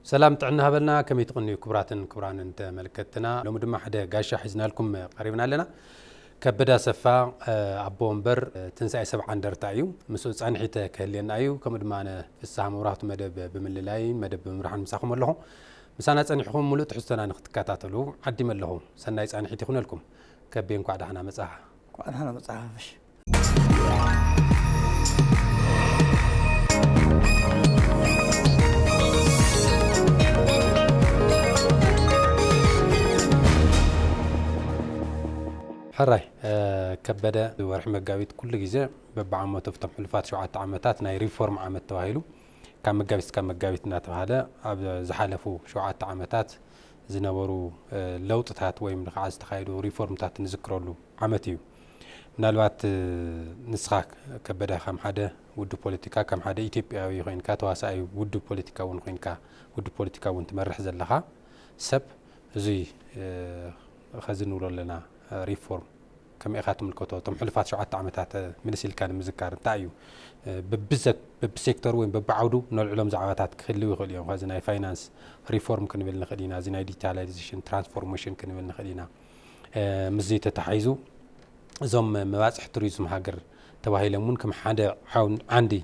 ሰላም ጥዕና ሃበልና። ከመይ ትቕንዩ ክቡራትን ክቡራንን ተመልከትና? ሎሚ ድማ ሓደ ጋሻ ሒዝናልኩም ቀሪብና ኣለና። ከበደ ኣሰፋ፣ እ፣ ኣቦ ወንበር፣ እ፣ ትንሳኤ ሰብዓ እንደርታ እዩ። ምስኡ ጻንሒት ክህልየና እዩ። ከምኡ ድማ ነ ፍስሃ መብራህቱ መደብ ብምልላይ፣ መደብ ብምምራሕን ምሳኹም ኣለኹ። ምሳና ጸኒሕኹም ምሉእ ትሕዝቶና ንክትከታተሉ ዓዲመ ኣለኹ። ሰናይ ጻንሒት ይኹነልኩም። ከቤ፣ እንኳዕ ደሓና መጻኻ። እንኳዕ ደሓና መጻኻ። ሕራይ፣ እ፣ ከበደ፣ ወርሒ መጋቢት ኩሉ ግዜ በብዓመቱ፣ ኣብቶም ሕሉፋት ሸውዓተ ዓመታት ናይ ሪፎርም ዓመት ተባሂሉ፣ ካብ መጋቢት እስካብ መጋቢት እናተባህለ ኣብ ዝሓለፉ ሸውዓተ ዓመታት ዝነበሩ፣ እ፣ ለውጥታት ወይም ከዓ ዝተኻየዱ ሪፎርምታት ንዝክረሉ ዓመት እዩ። ምናልባት፣ እ፣ ንስኻ ከበደ፣ ከም ሓደ ውድብ ፖለቲካ፣ ከም ሓደ ኢትዮጵያዊ ኮይንካ፣ ተዋሳኣይ ውድብ ፖለቲካ እውን ኮይንካ፣ ውድብ ፖለቲካ እውን ትመርሕ ዘለኻ ሰብ፣ እዙይ፣ እ፣ ኸዚ ንብሎ ኣለና፣ እ፣ ሪፎርም ከመይ ኢኻ ትምልከቶ? እቶም ሕሉፋት ሸውዓተ ዓመታት፣ እ፣ ምልስ ኢልካ ንምዝካር እንታይ እዩ? እ፣ በብዘ-፣ በብሴክተሩ ወይም በብዓውዱ ነልዕሎም ዛዕባታት ክህልው ይኽእሉ እዮም። ኸዚ ናይ ፋይናንስ ሪፎርም ክንብል ንኽእል ኢና፣ እዚ ናይ ዲጂታላይዜሽን ትራንስፎርሜሽን ክንብል ንኽእል ኢና። እ፣ ምስዚ ተታሒዙ እዞም መባፅሒ ቱሪዝም ሃገር ተባሂሎም እውን ከም ሓደ ዓው-፣ ዓንዲ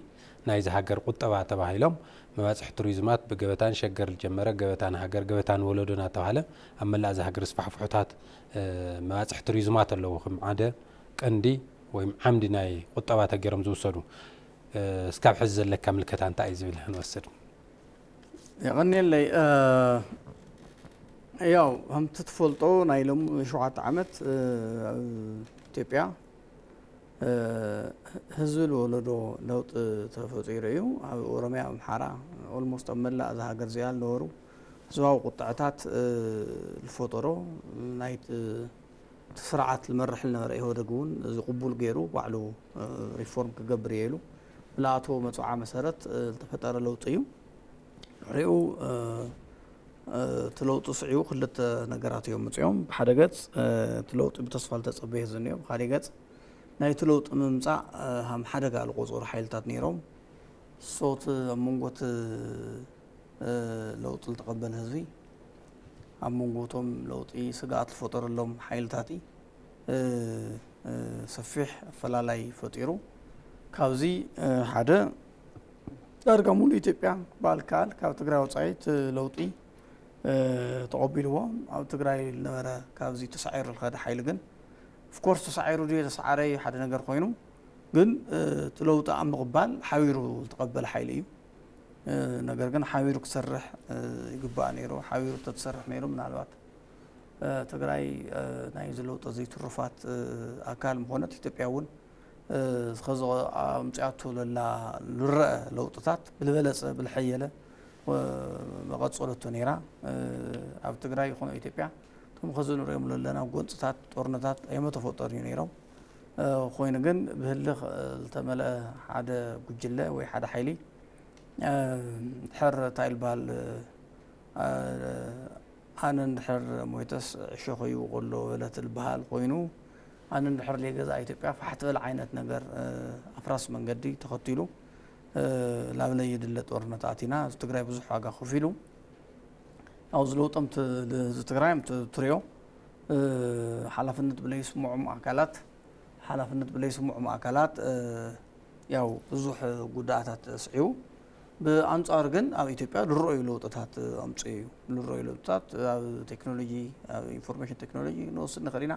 ናይዚ ሃገር ቁጠባ ተባሂሎም መባፅሒ ቱሪዝማት ብገበታ ንሸገር ዝጀመረ፣ ገበታ ንሃገር፣ ገበታ ንወለዶ እናተባህለ ኣብ መላእ እዚ ሃገር ዝስፋሕፍሑታት፣ እ፣ መባፅሒ ቱሪዝማት ኣለዉ። ከም ሓደ ቀንዲ ወይም ዓምዲ ናይ ቁጠባ ተገይሮም ዝውሰዱ። እ፣ እስካብ ሕዚ ዘለካ ምልከታ እንታይ እዩ ዝብል ክንወስድ። የቐንየለይ። እ፣ ያው ከምቲ ትፈልጦ ናይ ሎሚ ሸውዓተ ዓመት፣ እ፣ ኣብ ኢትዮጵያ፣ እ፣ ህዝቢ ዝወለዶ ለውጢ ተፈጢሩ እዩ። ኣብ ኦሮሚያ፣ ኣምሓራ፣ ኦልሞስት ኣብ መላእ እዛ ሃገር እዚኣ ዝነበሩ ህዝባዊ ቁጥዐታት፣ እ፣ ዝፈጠሮ ናይ፣ እ፣ እቲ ስርዓት ዝመርሕ ዝነበረ ኢህወደግ እውን እዚ ቅቡል ገይሩ ባዕሉ፣ እ፣ ሪፎርም ክገብር እየ ኢሉ ብዝኣተዎ መፅውዓ መሰረት፣ እ፣ ዝተፈጠረ ለውጢ እዩ። ድሕሪኡ፣ እ፣ እ፣ እቲ ለውጢ ስዒቡ ክልተ ነገራት እዮም መፅኦም። ብሓደ ገፅ፣ እ፣ እቲ ለውጢ ብተስፋ ዝተፀበየ ህዝቢ እኒኦ፣ ብካሊእ ገፅ ናይቲ ለውጢ ምምፃእ፣ እ፣ ሃም ሓደጋ ዝቆፀሩ ሓይልታት ነይሮም። ሶ እቲ ኣብ መንጎ እቲ፣ እ፣ ለውጢ ዝተቐበለ ህዝቢ ኣብ መንጎ እቶም ለውጢ ስግኣት ዝፈጠረሎም ሓይልታት፣ እ፣ እ፣ ሰፊሕ ኣፈላላይ ፈጢሩ። ካብዚ፣ እ፣ ሓደ ዳርጋ ሙሉእ ኢትዮጵያ ክበሃል ይከኣል ካብ ትግራይ ወፃኢ እቲ ለውጢ፣ እ፣ ተቐቢልዎ። ኣብ ትግራይ ዝነበረ ካብዚ ተሳዒሩ ዝኸደ ሓይሊ ግን፣ ኦፍኮርስ ተሳዒሩ ድዩ ተሰዓረ ሓደ ነገር ኮይኑ፣ ግን፣ እ፣ እቲ ለውጢ ኣብ ምቕባል ሓቢሩ ዝተቐበለ ሓይሊ እዩ። እ፣ ነገር ግን ሓቢሩ ክሰርሕ፣ እ፣ ይግባእ ነይሩ። ሓቢሩ እንተትሰርሕ ነይሩ ምናልባት፣ እ፣ ትግራይ፣ እ፣ ናይዚ ለውጢ እዚ ትሩፋት፣ እ፣ ኣካል ምኾነት፣ ኢትዮጵያ እውን፣ እ፣ ኸዚ ኣምፅኣቶ ለላ ልረአ ለውጥታት ብልበለፀ ብልሐየለ፣ እ፣ መቐፀለቶ ነይራ። እ፣ ኣብ ትግራይ ይኹን ኣብ ኢትዮጵያ እቶም ኸዚ ንሪኦም ለለና ጎንፅታት፣ ጦርነታት ኣይመተፈጠሩን እዩ ነይሮም። እ፣ ኮይኑ ግን ብህልኽ፣ እ፣ ዝተመልአ ሓደ ጉጅለ ወይ ሓደ ሓይሊ፣ እ፣ ድሕር እንታይ ይበሃል፣ እ፣ ኣነ እንድሕር ሞይተስ እሾኽ ይውቕ ኣሎ በለት ዝበሃል ኮይኑ፣ ኣነ እንድሕር ዘይገዛእ ኢትዮጵያ ፋሕ ትብል ዓይነት ነገር፣ እ፣ ኣፍራስ መንገዲ ተኸቲሉ፣ እ፣ ላብ ለይድለ ጦርነት ኣቲና። ህዝቢ ትግራይ ብዙሕ ዋጋ ከፊሉ። ኣብዚ ለውጦም ት-፣ ህዝቢ ትግራይ ም ት-፣ ትሪኦ፣ እ፣ ሓላፍነት ብለይስምዖም ኣካላት፣ ሓላፍነት ብለይስምዖም ኣካላት፣ እ፣ ያው ብዙሕ ጉድኣታት ስዒቡ፣ ብኣንጻሩ ግን ኣብ ኢትዮጵያ ዝረኣዩ ለውጥታት ኣምፅኡ እዩ። ዝረኣዩ ለውጥታት ኣብ ቴክኖሎጂ፣ ኣብ ኢንፎርሜሽን ቴክኖሎጂ ንወስድ ንኽእል ኢና፣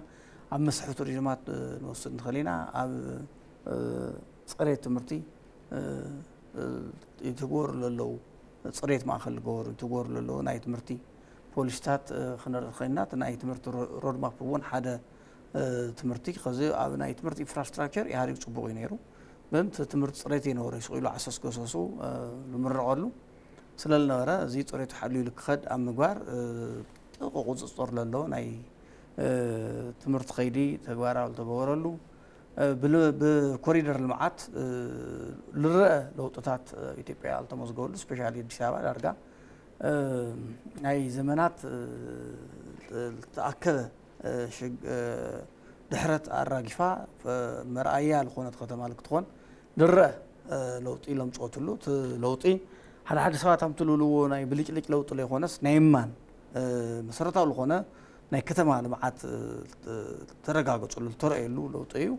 ኣብ መስሕብ ቱሪዝማት ንወስድ ንኽእል ኢና፣ ኣብ፣ እ፣ ፅሬት ትምህርቲ፣ እ፣ እ፣ ይትግበሩ ለለዉ፣ ፅሬት ማእኸል ዝገበሩ ይትግበሩ ለለዉ ናይ ትምህርቲ ፖሊሲታት፣ እ፣ ክንርኢ ኽኢልና። እቲ ናይ ትምህርቲ ሮ-፣ ሮድማፕ እውን ሓደ፣ እ፣ ትምህርቲ፣ ኸዚ ኣብ ናይ ትምህርቲ ኢንፍራስትራክቸር ኢህኣዴግ ፅቡቕ እዩ ነይሩ። ግን እቲ ትምህርቲ ፅሬት የነበሮ፣ ስቕ ኢሉ ዓሰስ ገሰሱ፣ እ፣ ዝምረቐሉ ስለ ዝነበረ፣ እዚ ፅሬቱ ሓልዩ ክኸድ ኣብ ምግባር፣ እ፣ ጥብቕ ቁፅፅር ለለዎ ናይ፣ እ፣ ትምህርቲ ኸይዲ ተግባራዊ ዝተገበረሉ፣ እ፣ ብል-፣ ብኮሪደር ልምዓት፣ እ፣ ዝረአ ለውጥታት፣ እ፣ ኢትዮጵያ ዝተመዝገበሉ፣ ስፔሻሊ ኣዲስ ኣበባ ዳርጋ፣ እ፣ ናይ ዘመናት፣ እ፣ ዝተኣከበ፣ እ፣ ሽግ-፣ እ፣ ድሕረት ኣራጊፋ፣ እ፣ መርኣያ ዝኾነት ከተማ ልክትኾን ዝረአ፣ እ፣ ለውጢ ለምፀትሉ። እቲ ለውጢ ሓደ ሓደ ሰባት ከምቲ ልብልዎ ናይ ብልጭልጭ ለውጢ ዘይኮነስ ናይ እማን መሰረታዊ ዝኾነ ናይ ከተማ ልምዓት ተረጋገፅሉ ዝተረእየሉ ለውጢ እዩ።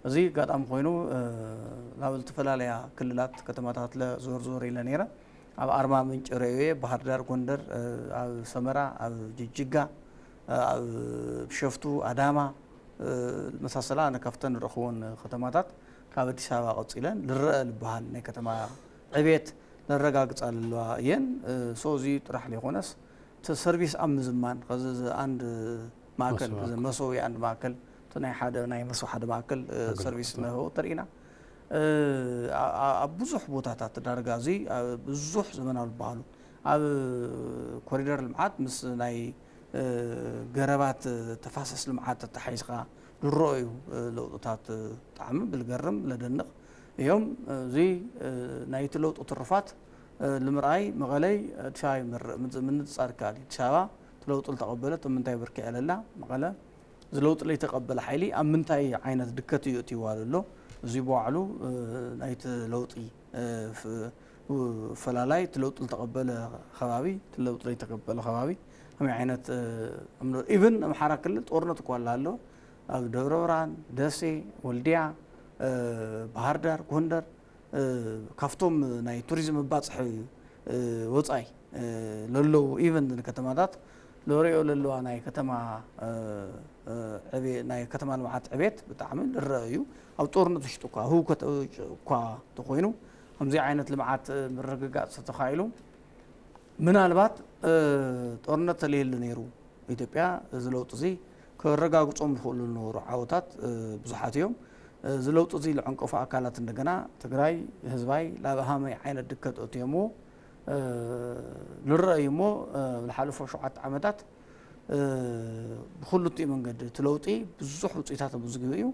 እዚ ኣጋጣሚ ኮይኑ ናብ ዝተፈላለያ ክልላት ከተማታት ለ ዞር ዞር ኢለ ነይረ። ኣብ ኣርባ ምንጭ ረእየ፣ ባህር ዳር፣ ጎንደር፣ ኣብ ሰመራ፣ ኣብ ጅጅጋ፣ ኣብ ቢሸፍቱ፣ ኣዳማ መሳሰላ ኣነ ካብተን ንረኽቦን ከተማታት ካብ ኣዲስ ኣበባ ቀፂለን ልረአ ዝበሃል ናይ ከተማ ዕቤት ነረጋግፃ ዘለዋ እየን። ሶ እዚ ጥራሕ ዘይኮነስ እቲ ሰርቪስ ኣብ ምዝማን ከዚ ኣንድ ማእከል መሶብ ኣንድ ማእከል እቲ ናይ ሓደ ናይ መሶብ ሓደ ማእከል ሰርቪስ ነህቦ ተርኢና ኣብ ብዙሕ ቦታታት ዳርጋ እዚ ብዙሕ ዘመናዊ ዝበሃሉ ኣብ ኮሪደር ልምዓት ምስ ናይ ገረባት ተፋሰስ ልምዓት ተታሒዝካ ዝረኣዩ ለውጥታት ብጣዕሚ ብልገርም ለደንቕ እዮም። እዚ ናይቲ ለውጢ ትሩፋት ንምርኣይ መቐለይ ኣዲስ ኣበባ ይመርእ ምንፅፃር ይከኣል እዩ። ኣዲስ ኣበባ እቲ ለውጢ ዝተቐበለት ኣብ ምንታይ ብርኪ ዕለላ መቐለ እዚ ለውጢ ለይተቐበለ ሓይሊ ኣብ ምንታይ ዓይነት ድከት እዩ እትይዋ ዘሎ? እዚ ብባዕሉ ናይቲ ለውጢ ፈላላይ እቲ ለውጢ ዝተቐበለ ከባቢ እቲ ለውጢ ዘይተቀበለ ከባቢ ከመይ ዓይነት ኢቭን ኣምሓራ ክልል ጦርነት እኳ ኣሎ ኣብ ደብረ ብርሃን፣ ደሴ፣ ወልዲያ፣ ባህር ዳር፣ ጎንደር ካብቶም ናይ ቱሪዝም መባፅሒ ወፃኢ ለለዉ ኢቨን ከተማታት ለሪኦ ለለዋ ናይ ከተማ ናይ ከተማ ልምዓት ዕቤት ብጣዕሚ ዝረአ እዩ። ኣብ ጦርነት ውሽጢ እኳ ህውከት እኳ ተኮይኑ ከምዚ ዓይነት ልምዓት ምርግጋፅ ተተኻኢሉ ምናልባት ጦርነት ተለየሉ ነይሩ ኢትዮጵያ እዚ ለውጢ እዚ ከረጋግፆም ዝኽእሉ ዝነበሩ ዓወታት ብዙሓት እዮም። እዚ ለውጢ እዚ ዝዐንቀፉ ኣካላት እንደገና ትግራይ ህዝባይ ላብ ሃመይ ዓይነት ድከት ኣእትዮምዎ ዝረአ እዩ እሞ ዝሓለፎ ሸውዓተ ዓመታት ብክልቲኡ መንገዲ እቲ ለውጢ ብዙሕ ውፅኢታት ኣመዝጊቡ እዩ።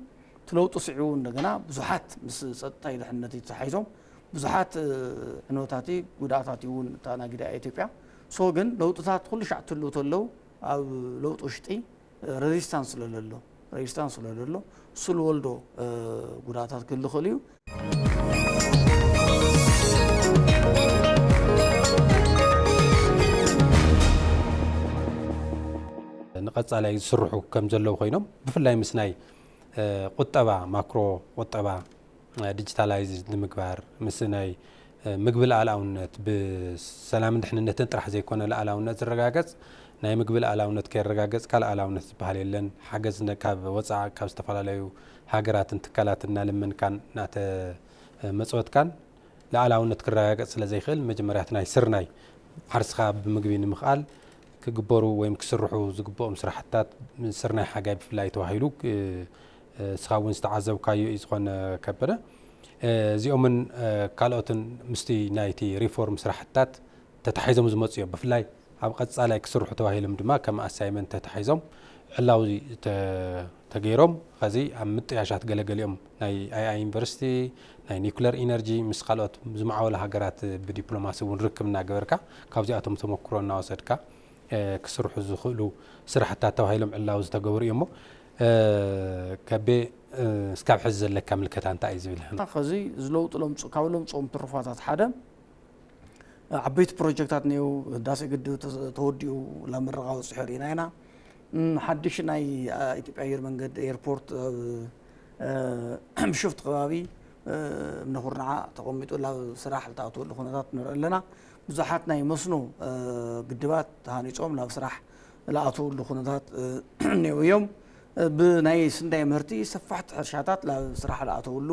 እቲ ለውጢ ስዒቡ እንደገና ብዙሓት ምስ ፀጥታይ ድሕነት ተታሒዞም ብዙሓት ዕንወታት ጉድኣታት እውን ተኣናጊዳ እያ ኢትዮጵያ። ሶ ግን ለውጥታት ኩሉ ሻዕ ትህልው ተለው ኣብ ለውጢ ውሽጢ ሬዚስታንስ ስለለሎ ሬዚስታንስ ስለለሎ እሱ ዝወልዶ ጉድኣታት ክህሉ ይኽእል እዩ። ንቐፃላይ ዝስርሑ ከም ዘለዉ ኮይኖም ብፍላይ ምስ ናይ ቁጠባ ማክሮ ቁጠባ ዲጂታላይዝ ንምግባር ምስ ናይ ምግቢ ልኣላውነት ብሰላምን ድሕንነትን ጥራሕ ዘይኮነ ልኣላውነት ዝረጋገፅ ናይ ምግቢ ልኣላውነት ከይረጋገፅካ ልኣላውነት ዝበሃል የለን። ሓገዝ ካብ ወፃኢ ካብ ዝተፈላለዩ ሃገራትን ትካላትን እናለመንካን እናተመፅወትካን ልኣላውነት ክረጋገፅ ስለዘይክእል መጀመርያ እቲ ናይ ስርናይ ዓርስኻ ብምግቢ ንምኽኣል ክግበሩ ወይም ክስርሑ ዝግብኦም ስራሕትታት ስርናይ ሓጋይ ብፍላይ ተባሂሉ እስኻ እውን ዝተዓዘብካዮ እዩ ዝኾነ ከበደ። እዚኦምን ካልኦትን ምስቲ ናይቲ ሪፎርም ስራሕትታት ተታሒዞም ዝመፁ እዮም። ብፍላይ ኣብ ቀፃላይ ክስርሑ ተባሂሎም ድማ ከም ኣሳይመንት ተታሒዞም ዕላዊ ተገይሮም ኸዚ ኣብ ምጥያሻት ገለገሊኦም ናይ ኣይኣይ ዩኒቨርሲቲ ናይ ኒኩለር ኢነርጂ ምስ ካልኦት ዝማዕበሉ ሃገራት ብዲፕሎማሲ እውን ርክብ እናገበርካ ካብዚኣቶም ተመክሮ እናወሰድካ ክስርሑ ዝኽእሉ ስራሕታት ተባሂሎም ዕላዊ ዝተገበሩ እዮም። ከቤ እስካብ ሕዚ ዘለካ ምልከታ እንታይ እዩ ዝብል? ከዚ ዝለውጡ ካብ ለምፅኦም ትሩፋታት ሓደ ዓበይቲ ፕሮጀክታት እኒው ህዳሴ ግድብ ተወዲኡ ላብ መረቓ በፂሑ ርኢና ኢና። ሓድሽ ናይ ኢትዮጵያ ኣየር መንገድ ኤርፖርት ኣብ ቢሾፍቱ ከባቢ እምነ ኩርናዓ ተቐሚጡ ላብ ስራሕ ዝተኣተወሉ ኩነታት ንርኢ ኣለና። ብዙሓት ናይ መስኖ ግድባት ተሃኒፆም ላብ ስራሕ ዝኣተውሉ ኩነታት እኒው እዮም። ብናይ ስንዳይ ምህርቲ ሰፋሕቲ ሕርሻታት ላብ ስራሕ ዝኣተውሉ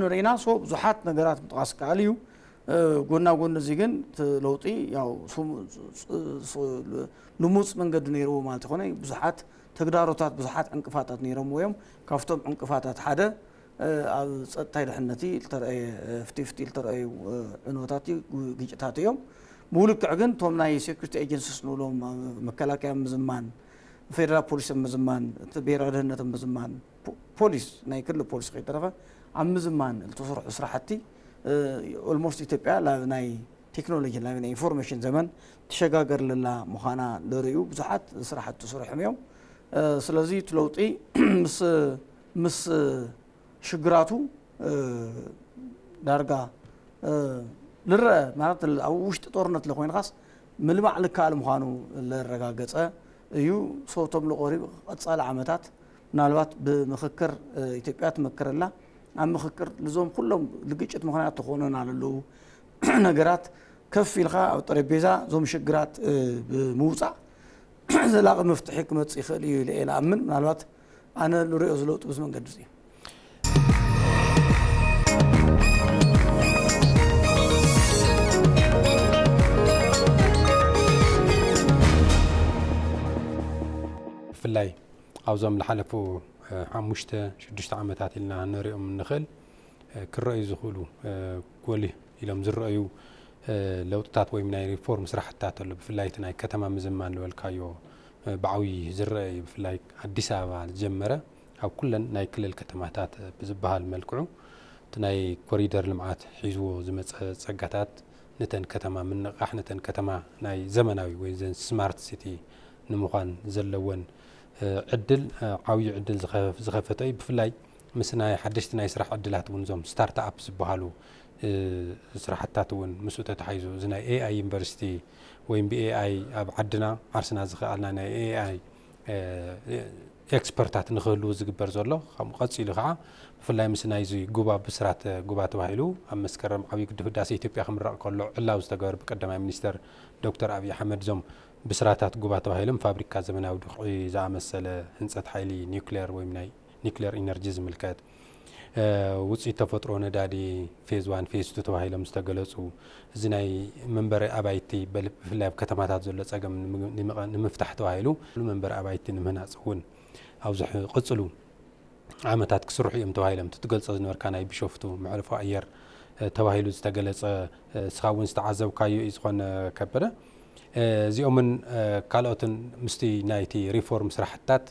ንርኢና። ሶ ብዙሓት ነገራት ምጥቃስ ይከኣል እዩ። ጎና ጎኒ እዚ ግን እቲ ለውጢ ያው ልሙፅ መንገዲ ነይርዎ ማለት ይኮነ። ብዙሓት ተግዳሮታት ብዙሓት ዕንቅፋታት ነይሮምዎ እዮም። ካብቶም ዕንቅፋታት ሓደ ኣብ ፀጥታይ ድሕነቲ ዝተረኣየ ፍቲ ፍቲ ዝተረኣዩ ዕንወታት እዩ፣ ግጭታት እዮም። ብውልክዕ ግን እቶም ናይ ሴኩሪቲ ኤጀንሲስ ንብሎም መከላከያ ምዝማን፣ ፌደራል ፖሊስ ምዝማን፣ እቲ ብሄራዊ ድህነት ምዝማን፣ ፖሊስ ናይ ክልል ፖሊስ ከይተረፈ ኣብ ምዝማን ዝተሰርሑ ስራሕቲ ኦልሞስት ኢትዮጵያ ላብ ናይ ቴክኖሎጂ ላብ ናይ ኢንፎርሜሽን ዘመን ትሸጋገር ለላ ምዃና ለርእዩ ብዙሓት ስራሕቲ ተሰርሖም እዮም። ስለዚ እቲ ለውጢ ምስ ምስ ሽግራቱ ዳርጋ ልረአ ማለት ኣብ ውሽጢ ጦርነት ለኮይንካስ ምልማዕ ልከኣል ምዃኑ ለረጋገጸ እዩ። ሰውቶም ለቆሪብ ቀጻሊ ዓመታት ምናልባት ብምኽክር ኢትዮጵያ ትመክረላ ኣብ ምኽክር ልዞም ኩሎም ልግጭት ምኽንያት ተኾኑና ለለዉ ነገራት ከፍ ኢልካ ኣብ ጠረጴዛ ዞም ሽግራት ብምውፃእ ዘላቂ መፍትሒ ክመፅእ ይኽእል እዩ ኢለ እየ ዝኣምን። ምናልባት ኣነ ንሪኦ ዝለውጥ ብዚ መንገዲ እዩ። ብፍላይ ኣብዞም ዝሓለፉ ሓሙሽተ ሽዱሽተ ዓመታት ኢልና ንሪኦም እንኽእል ክረኣዩ ዝኽእሉ ጎልህ ኢሎም ዝረኣዩ ለውጥታት ወይም ናይ ሪፎርም ስራሕትታት ኣሎ። ብፍላይ እቲ ናይ ከተማ ምዝማን ዝበልካዮ ብዓብዪ ዝረአ እዩ። ብፍላይ ኣዲስ ኣበባ ዝጀመረ ኣብ ኩለን ናይ ክልል ከተማታት ብዝበሃል መልክዑ እቲ ናይ ኮሪደር ልምዓት ሒዝዎ ዝመፀ ፀጋታት ነተን ከተማ ምንቕቓሕ፣ ነተን ከተማ ናይ ዘመናዊ ወይ ዘን ስማርት ሲቲ ንምዃን ዘለወን ዕድል ዓብዪ ዕድል ዝኸፈተ እዩ። ብፍላይ ምስ ናይ ሓደሽቲ ናይ ስራሕ ዕድላት እውን እዞም ስታርት ኣፕ ዝበሃሉ ስራሕትታት እውን ምስኡ ተታሒዙ እዚ ናይ ኤኣይ ዩኒቨርሲቲ ወይም ብኤኣይ ኣብ ዓድና ዓርስና ዝኸኣልና ናይ ኤኣይ ኤክስፐርታት ንክህልዉ ዝግበር ዘሎ ከምኡ ቀፂሉ ከዓ ብፍላይ ምስ ናይዚ ጉባ ብስራት ጉባ ተባሂሉ ኣብ መስከረም ዓብዪ ግድብ ህዳሴ ኢትዮጵያ ክምረቕ ከሎ ዕላዊ ዝተገበረ ብቀዳማይ ሚኒስተር ዶክተር ኣብይ ኣሕመድ እዞም ብስራታት ጉባ ተባሂሎም ፋብሪካ ዘመናዊ ድኹዒ ዝኣመሰለ ህንፀት ሓይሊ ኒውክሌር ወይም ናይ ኒውክሌር ኢነርጂ ዝምልከት ውፅኢት ተፈጥሮ ነዳዲ ፌዝ ዋን ፌዝ ቱ ተባሂሎም ዝተገለፁ እዚ ናይ መንበሪ ኣባይቲ ብፍላይ ኣብ ከተማታት ዘሎ ፀገም ንምፍታሕ ተባሂሉ መንበሪ ኣባይቲ ንምህናፅ እውን ኣብዚ ቅፅሉ ዓመታት ክስርሑ እዮም ተባሂሎም ትገልፆ ዝነበርካ ናይ ቢሾፍቱ መዕርፎ ኣየር ተባሂሉ ዝተገለፀ እስኻ እውን ዝተዓዘብካዮ እዩ ዝኾነ ከበደ እዚኦምን ካልኦትን ምስቲ ናይቲ ሪፎርም ስራሕትታት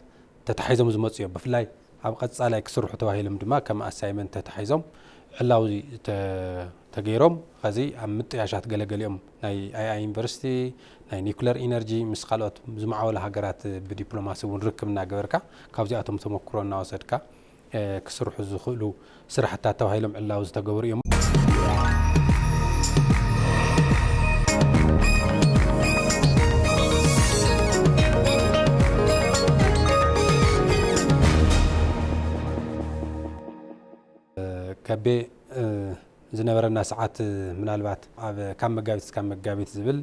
ተታሒዞም ዝመፁ እዮም። ብፍላይ ኣብ ቀፃላይ ክስርሑ ተባሂሎም ድማ ከም ኣሳይመንት ተታሒዞም ዕላዊ ተገይሮም ኸዚ ኣብ ምጥያሻት ገለገሊኦም ናይ ኣይኣይ ዩኒቨርሲቲ ናይ ኒኩለር ኢነርጂ ምስ ካልኦት ዝመዓወለ ሃገራት ብዲፕሎማሲ እውን ርክብ እናገበርካ ካብዚኣቶም ተመክሮ እናወሰድካ ክስርሑ ዝኽእሉ ስራሕታት ተባሂሎም ዕላዊ ዝተገበሩ እዮም። ከቤ ዝነበረና ሰዓት ምናልባት ኣብ ካብ መጋቢት እስካብ መጋቢት ዝብል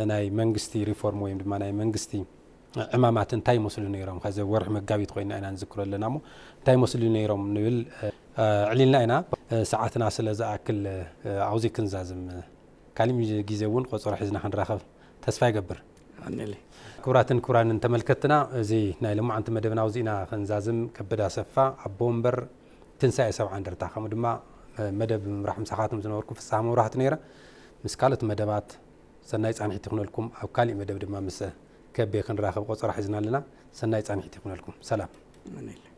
ናይ መንግስቲ ሪፎርም ወይም ድማ ናይ መንግስቲ ዕማማት እንታይ ይመስሉ ነይሮም? ከዚ ወርሒ መጋቢት ኮይና ኢና ንዝክሮ ኣለና እሞ እንታይ ይመስሉ ነይሮም ንብል ዕሊልና ኢና። ሰዓትና ስለ ዝኣክል ኣብዚ ክንዛዝም ካሊእ ግዜ እውን ቆፀሮ ሒዝና ክንራኸብ ተስፋ ይገብር። ክቡራትን ክቡራንን ተመልከትና እዚ ናይ ሎማዓንቲ መደብና ኣብዚ ኢና ክንዛዝም። ከበደ ኣሰፋ ኣቦ ወንበር ትንሳኤ ሰብዓ እንደርታ ከምኡ ድማ መደብ ምምራሕ ምሳኻትም ዝነበርኩ ፍስሃ መብራህቱ ነይረ። ምስ ካልኦት መደባት ሰናይ ፃንሒት ይኹነልኩም። ኣብ ካሊእ መደብ ድማ ምስ ከቤ ክንራኸብ ቆፀራ ሒዝና ኣለና። ሰናይ ፃንሒት ይኹነልኩም። ሰላም።